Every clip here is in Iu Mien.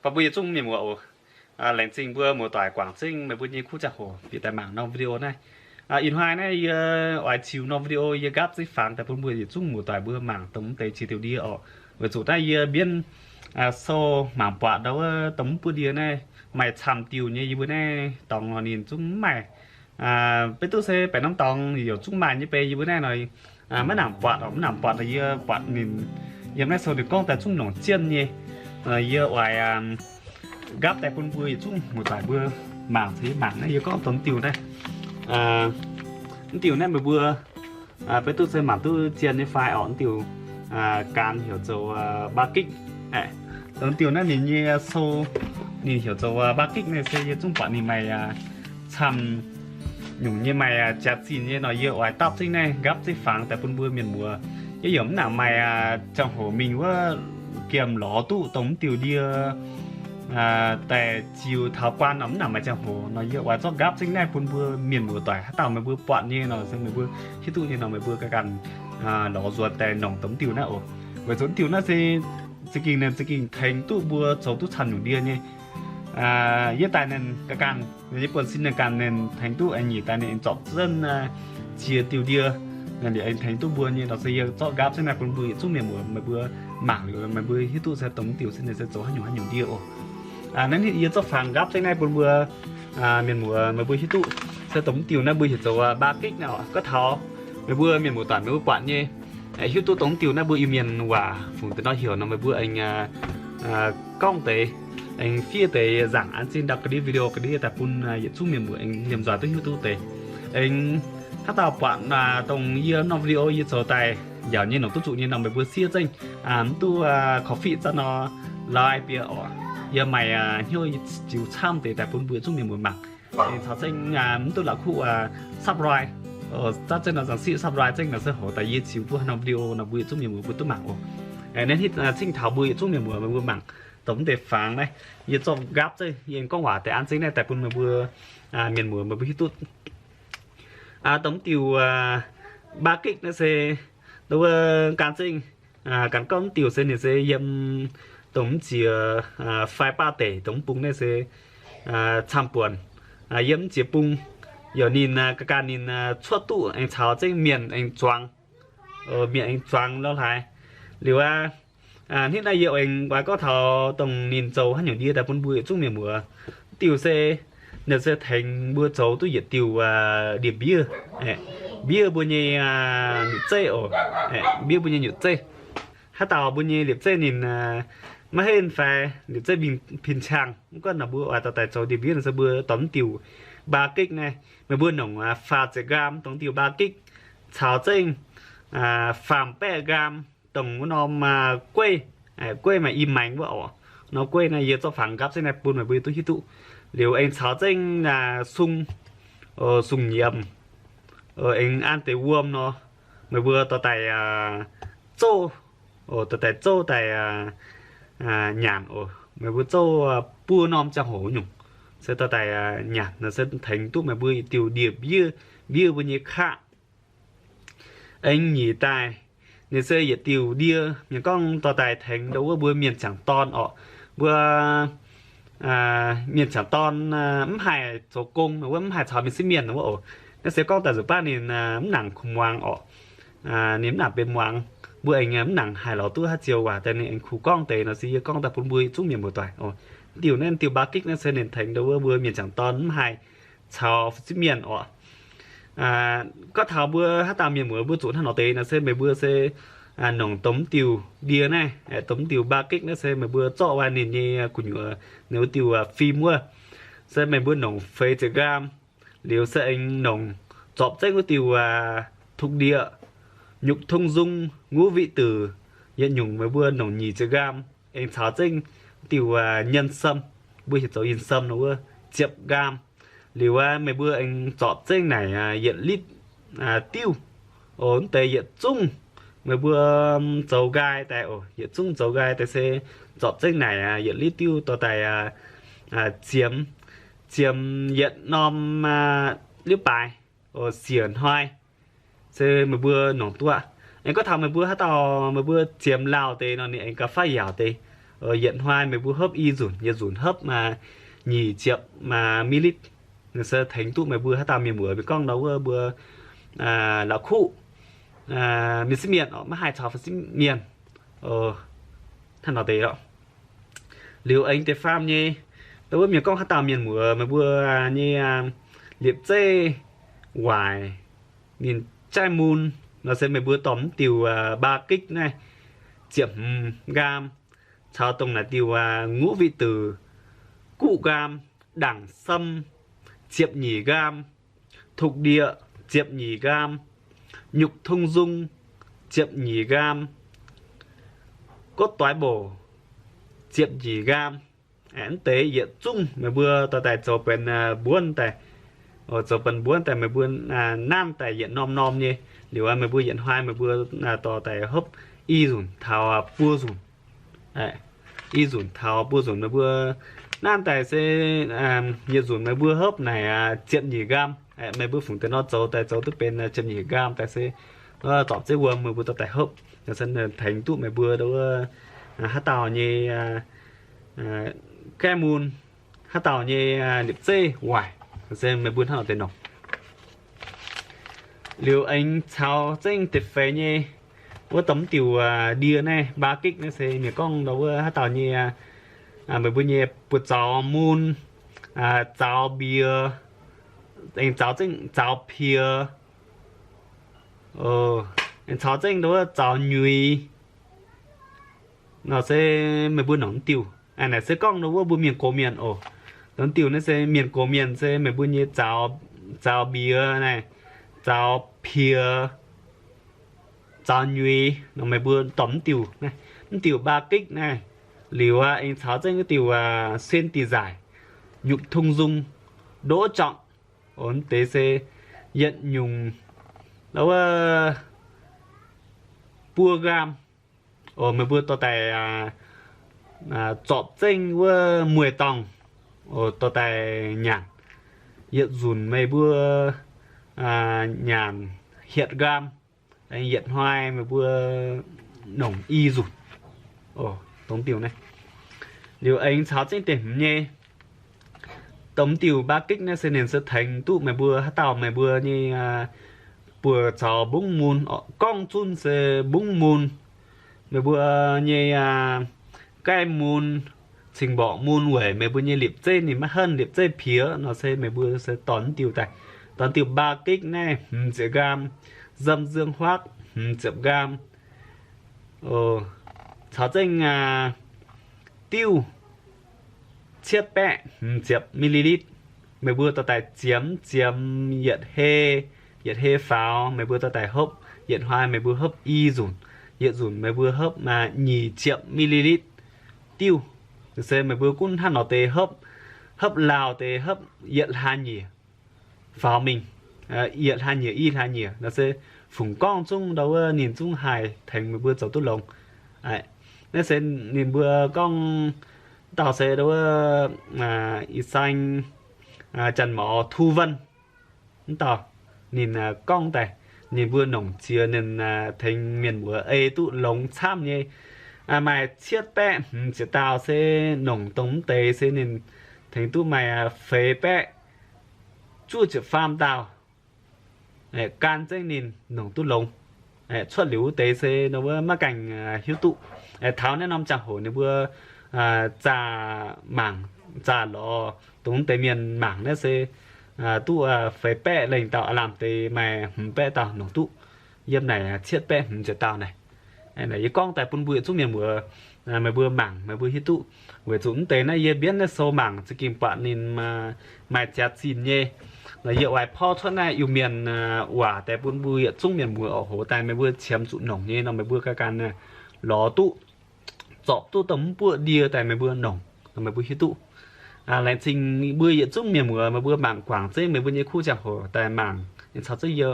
Baac mbuo yietc zungv mienh muoz oc, laengz zingh mbuo muoz-doic guangc zengv meih mbuo nyei kuv ziangh hoc bieqc daaih mangc norm video naaiv. Ih hnoi naaiv yie oix ziux norm video yie nqaapv zeiv fangx daaih bun mbuo yietc zungv muoz-doic mbuo mangc dongh mv deix ziex diuh ndie oc. Weic zuqc naaiv yie mbienv sou mangc buatc ndau wuov dongh mv buo ndie naaiv maaih camv diuh nyei, yie mbuo naaiv dorngx nor ninh zungv mv maaih. Beiv duqv se baeqc norm dorngx youc zungv maaih nyei bei yie mbuo naaiv nor, maiv nangc buatc oc, mv nangc buatc nor yie buatc ninh yiem naaiv sou ninh gorngv daaih zungv longc zienh nyei. Yie oix nqaapv daaih bun mbuo yietc zungv muoz-doic mbuo mangc, caux yie mangc naaiv yie gorngv dongh mv diuh naaiv. Mv diuh naaiv meih mbuo beiv duqv se mangc duqv zienh nyei fai orqc. Mv diuh gaanx heuc zoux mbaa gikv. Dongh mv diuh naaiv ninh nyei sou ninh heuc zoux mbaa gikv naaiv se yie zungv buatc ninh maaih camv nyungc nyei, maaih jaax-zinh nyei nor yie oix dapv zengv naaiv nqaapv zeiv fangx daaih bun mbuo mienh muoz. Yie yaac mv nangc maaih ziangh hoc mingh wuov giemh lorz duqv dongh mv diuh ndie daaih ziux taux guaan nor mv nangc maaih ziangh hoc nor yie oix zorqv nqaapv zengv naaiv bun mbuo mienh muoz-doic haaix dauh meih mbuo buatc nyei nor se meih mbuo hiuv duqv nyei nor meih mbuo ganh ganh lorz nzuonx daaih nongc dongh mv diuh naaiv oc. Weic zuqc mv diuh naaiv se za'gengh, ninh za'gengh tengx duqv mbuo zoux duqv camv nyungc ndie nyei. Yie daaih ninh ganh ganh, yie buonv-sin ninh ganh ninh tengx duqv aengx nyic daaih ninh zorpc zengv ziex diuh ndie, ninh liuz aengx tengx duqv mbuo nyei nor se yie zorqv nqaapv zengv naaiv bun mbuo yietc zungv mienh muoz meih mbuo mangc liuz meih mbuo hiuv duqv se dongh mv diuh se ninh se zoux haaix nyungc haaix nyungc ndie oc. Naaiv yie zorqv fangx nqaapv zengv naaiv bun mbuo mienh muoz meih mbuo hiuv duqv se dongh mv diuh naaiv mbuo heuc zoux mbaa gikv naaiv oc. Gorngv taux meih mbuo mienh muoz-doic meih mbuo buatc nyei, hiuv duqv dongh mv diuh naaiv mbuo Iu-Mienh waac fungc deix nor heuc nor meih mbuo aengx gorngv deix, aengx fiev deix nzaangc an zengv ndau ga'ndiev video ga'ndiev daaih bun yietc zungv mienh muoz aengx liemh nzoih duqv hiuv duqv deix. Aengx haaix dauh buatc dongh yie norm video yie zoux daaih njaaux nyei nongc duqv zuqc nyei nor meih mbuo siev zengv, mv duqv korv-fiqv zaqv nor, like bie oc. Yie maaih hnyouv ziux camv deix daaih bun mbuo yietc zungv mienh muoz mangc. Aengx caux zengv mv duqv la'kuqv subscribe, zaqv zengv nor zaangc siqv subscribe zengv nor se hoc daaih yie ziux duqv haaix norm video nor mbuo yietc zungv mienh muoz mbuo duqv mangc oc. Naaiv hitv cingv taux mbuo yietc zungv mienh muoz meih mbuo mangc dongh mv deix fangx naaiv, yie zorqv nqaapv zengv yie gorngv waac deix an zengv naaiv daaih bun meih mbuo mienh muoz meih mbuo hiuv duqv. Dongh mv diuh mbaa gikv naaiv se ndau wuov gan zengv, gan gorngv mv diuh se ninh se yiem dongh mv ziex fai baav deic dongh mv bung naaiv se camv buonc. Yiem mv ziex bung yaac ninh ga'ganh ninh cuotv duqv aengx caux zengv mienh aengx zuangx, mienh aengx zuangx lorh hlaaix. Liuz aqv, hnangv naaiv yie aengx oix gorngv taux dongh ninh zoux haaix nyungc ndie daaih bun mbuo yietc zungv mienh muoz. Mv diuh se ninh se tengx mbuo zoux duqv yietc diuh ndie-mbiev, mbiev mbuo nyei nyutc zeiv oc. Mbiev mbuo nyei nyutc zeiv. Haaix dauh mbuo nyei liepc zeiv ninh maiv henv fai liepc zeiv mingh pin-ciangh, mv gunv nor mbuo oix dorh daaih zoux ndie-mbiev nor se mbuo dorh mv diuh mbaa gikv naaiv, meih mbuo nongc faah ziepc nqaam dongh diuh mbaa gikv caux zengv faam baeqv nqaam dongh wuov norm gueiv, gueiv maaih i maengx wuov oc. Norm gueiv naaiv yie zorqv fangx nqaapv zengv naaiv bun meih mbuo duqv hiuv duqv. Liuz aengx caux zengv sung, sung nyiemz, aengx an deix wuom nor, meih mbuo dorh daaih zouv, dorh daaih zouv daaih nyanc oc. Meih mbuo zouv buo norm ziangh hoc nyungc se dorh daaih nyanc nor se tengx duqv meih mbuo yietc diuh ndie-mbiev, mbiev mbuo nyei qaqv. Aengx nyic daaih, ninh se yietc diuh ndie mienh gorngv dorh daaih tengx ndau wuov mbuo mienh ziangh dorn oc. Mbuo mienh ziangx dorn mv haih zoux gong nor wuov, mv haih caux mienh sieqv mienh nor wuov oc. Naaiv se gorngv daaih nzunc baav ninh mv nangc kuh muangx oc. Ninh mv nangc benx muangx, mbuo aengx mv nangc haih lorz duqv haaix ziouc waac daaih ninh aengx kuh gorngv deix nor se yie gorngv daaih bun mbuo yietc zungv mienh muoz-doic oc. Diuh naaiv diuh mbaa gikv naaiv se ninh tengx ndau wuov mbuo mienh ziangx dorn mv haih caux sieqv mienh oc. Gorngv taux mbuo haaix dauh mienh muoz mbuo zuqc hnangv nor deix nor se meih mbuo se nongc dongh mv diuh ndie naaiv, dongh mv diuh mbaa gikv naaiv se meih mbuo zorqv waac ninh nyei gu'nyuoz, ninh wuov diuh fim wuov, se meih mbuo nongc feix ziepc nqaam, liuz se aengx nongc zorpc zengv wuov diuh tuk ndie, nyuqc tong nzung, ngũ vị tử, yietc nyungc meih mbuo nongc nyic ziepc nqaam, aengx caux zengv diuh nhân sâm, mbuo heuc zoux nhân sâm nor wuov ziepc nqaam. Liuz meih mbuo aengx zorpc zengv naaic yietc litv diuv. Mv deix yietc zungv meih mbuo zoux nqaai daaih oc, yietc zungv zoux nqaai daaih se zorpc zengv naaic yietc litv diuv dorh daaih ziemx, ziemx yietc norm liuz baaix, siec hnoi, se meih mbuo nongc duqv. Aengx gorngv taux meih mbuo haaix dauh meih mbuo ziemx lauh deix nor ninh aengx gauh faix yaauc deix. Yietc hnoi meih mbuo hopv i nzunc, yietc nzunc hopv nyic ziepc mililitr. Ninh se tengx duqv meih mbuo haaix dauh mienh muoz, mienh gorngv ndau wuov mbuo la'kuqv mienh sieqv mienh, maiv haih caux fai sieqv mienh. Hnangv nor deix lorqc. Liuz aengx deix faam nyei, ndau wuov mienh gorngv haaix dauh mienh muoz meih mbuo nyei liepc zeiv waaic, ninh jaiv mun nor se meih mbuo dorh mv diuh mbaa gikv naaiv ziepc hmz nqaam, caux dongh naaic diuh ngũ vị tử guqv nqaam, đẳng sâm ziepc nyeic nqaam, thục địa ziepc nyeic nqaam, nhục thông dụng ziepc nyeic nqaam, cốt toái bổ ziepc nyeic nqaam. Mv deix yietc zungv meih mbuo dorh daaih zoux benx mbuonv daaih, zoux benx mbuonv daaih meih mbuo nanv daaih yietc norm norm nyei. Liuz meih mbuo yietc hnoi meih mbuo dorh daaih hopv i nzunc taux buo nzunc. I nzunc taux buo nzunc meih mbuo nanv daaih se yietc nzunc meih mbuo hopv naaic ziepc nyeic nqaam. Meih mbuo fungc deix nor zoux daaih zoux duqv benx ziepc nyeic nqaam daaih se zorpc zeiv wuom meih mbuo dorh daaih hopv, tengx duqv meih mbuo haaix dauh nyei gaeqv mun, haaix dauh nyei liepc zeiv waaic, se meih mbuo hnangv nor deix nongc. Liuz aengx caux zengv deix feix nyei wuov dongh mv diuh ndie naaiv, mbaa gikv naaiv se mienh gorngv ndau wuov haaix dauh nyei, meih mbuo nyei buoz-zaux mun, zaux mbiex, aengx zaux zengv zaux piex, aengx caux zengv ndau wuov zaux nyuix nor se meih mbuo nongc mv diuh. Naaic se gorngv ndau wuov mbuo mienh gox mienh oc. Dongh mv diuh naaiv se mienh gox mienh se meih mbuo nyei zaux, zaux mbiex naaiv, zaux piex, zaux nyuix nor meih mbuo dorh mv diuh, mv diuh mbaa gikv naaiv. Liuz aengx caux zengv wuov diuh 现在 nzunc, 现在 nzunc, 现在 nzunc, ndau wuov buo nqaam. Meih mbuo dorh daaih zorpc zengv wuov mueiz-dorngh dorh daaih nyanc. Yietc nzunc meih mbuo nyanc hietc nqaam. Yietc hnoi meih mbuo nongc i nzunc. Dongh diuh naaiv. Liuz aengx caux zengv deix hmz nyei, dongh diuh mbaa gikv naaiv se ninh se tengx duqv meih mbuo haaix dauh meih mbuo nyei buoz-zaux mbungv mun, gorngv zunv se mbungv mun, meih mbuo nyei gaeqv mun, cing-mborqc mun weic meih mbuo nyei liepc zeiv ninh maiv henv, liepc zeiv piex nor se meih mbuo se dorh diuh daaih. Dorh diuh mbaa gikv naaiv hmz ziepc nqaam, nzamv nzuong huaakv hmz ziepc nqaam, caux zengv diuv cietv baeqv hmz ziepc mililitr. Meih mbuo dorh daaih ziemx ziemx yietc hei, yietc hei faaux meih mbuo dorh daaih hopv. Yietc hnoi meih mbuo hopv i nzunc, yietc nzunc meih mbuo hopv nyic ziepc mililitr diuv. Se meih mbuo gunv hnangv nor deix hopv, hopv lauh deix hopv yietc hlaax nyieqc faaux mingh, yietc hlaax nyieqc i hlaax nyieqc nor se fungc gorngv zungv ndau wuov ninh zungv haih tengx meih mbuo zoux duqv longx. Naaiv se ninh mbuo gorngv dauh se ndau wuov ih saeng Janx-Maux Thu Vân, mv dauh ninh gorngv daaih, ninh mbuo nongc jiex ninh tengx mienh muoz ei duqv longx camv nyei. Maaih cietv baeqv hmz ziepc dauh se nongc dongh mv deix se ninh tengx duqv maaih feix baeqv juov ziepc faam dauh gan zengv ninh nongc duqv longx. Cuotv liuz wuov deix se nor wuov maiv gaengh hiuv duqv. Taux naaiv norm ziangh hoc ninh mbuo zaah mangc, zaah lorz dongh mv deix mienh mangc naaiv se duqv feix baeqv lengh dauh, aav lamh deix maaih hmz baeqv dauh nongc duqv. Yiem naaic cietv baeqv hmz ziepc dauh naaic. Naaic yie gorngv daaih bun mbuo yietc zungv mienh muoz, meih mbuo mangc meih mbuo hiuv duqv. Weic zuqc mv deix naaiv yie mbienv naaiv sou mangc za'gengh buatc ninh maaih jaax-zinh nyei. Nor yie oix porv cuotv naaiv Iu-Mienh waac daaih bun mbuo yietc zungv mienh muoz oix hoc daaih meih mbuo qiemx zuqc nongc nyei nor meih mbuo ganh ganh lorz duqv, zorpc duqv dongh mv buoqv ndie daaih meih mbuo nongc nor meih mbuo hiuv duqv. Laengz zingh mbuo yietc zungv mienh muoz meih mbuo mangc guangc zengv meih mbuo nyei kuv ziangh hoc daaih mangc caux zengv yie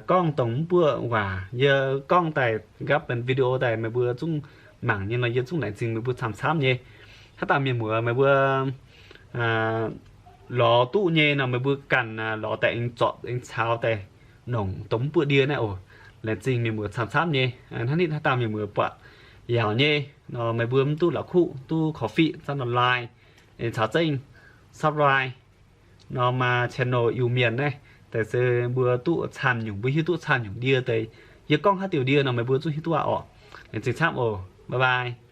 gorngv dongh mv buoqv waac, yie gorngv daaih nqaapv benx video daaih meih mbuo zungv mangc nyei nor yie zungv laengz zingh meih mbuo camv-camv nyei. Haaix dauh mienh muoz meih mbuo lorz duqv nyei nor meih mbuo ganh lorz daaih aengx zorpc aengx caux daaih nongc dongh mv buoqv ndie naaiv oc. Laengz zingh mienh muoz camv-camv nyei. Hnangv nitv haaix dauh mienh muoz buatc yaauc nyei nor, meih mbuo mv duqv la'kuqv duqv korv-fiqv zanv nor like, caux zengv subscribe nor maa channel Iu-Mienh naaiv, deix se mbuo duqv camv nyungc, mbuo hiuv duqv camv nyungc ndie deix. Yie gorngv haaix diuc ndie nor meih mbuo zungv hiuv duqv aqv orqc. Laengz zingh camv oc. Bye bye.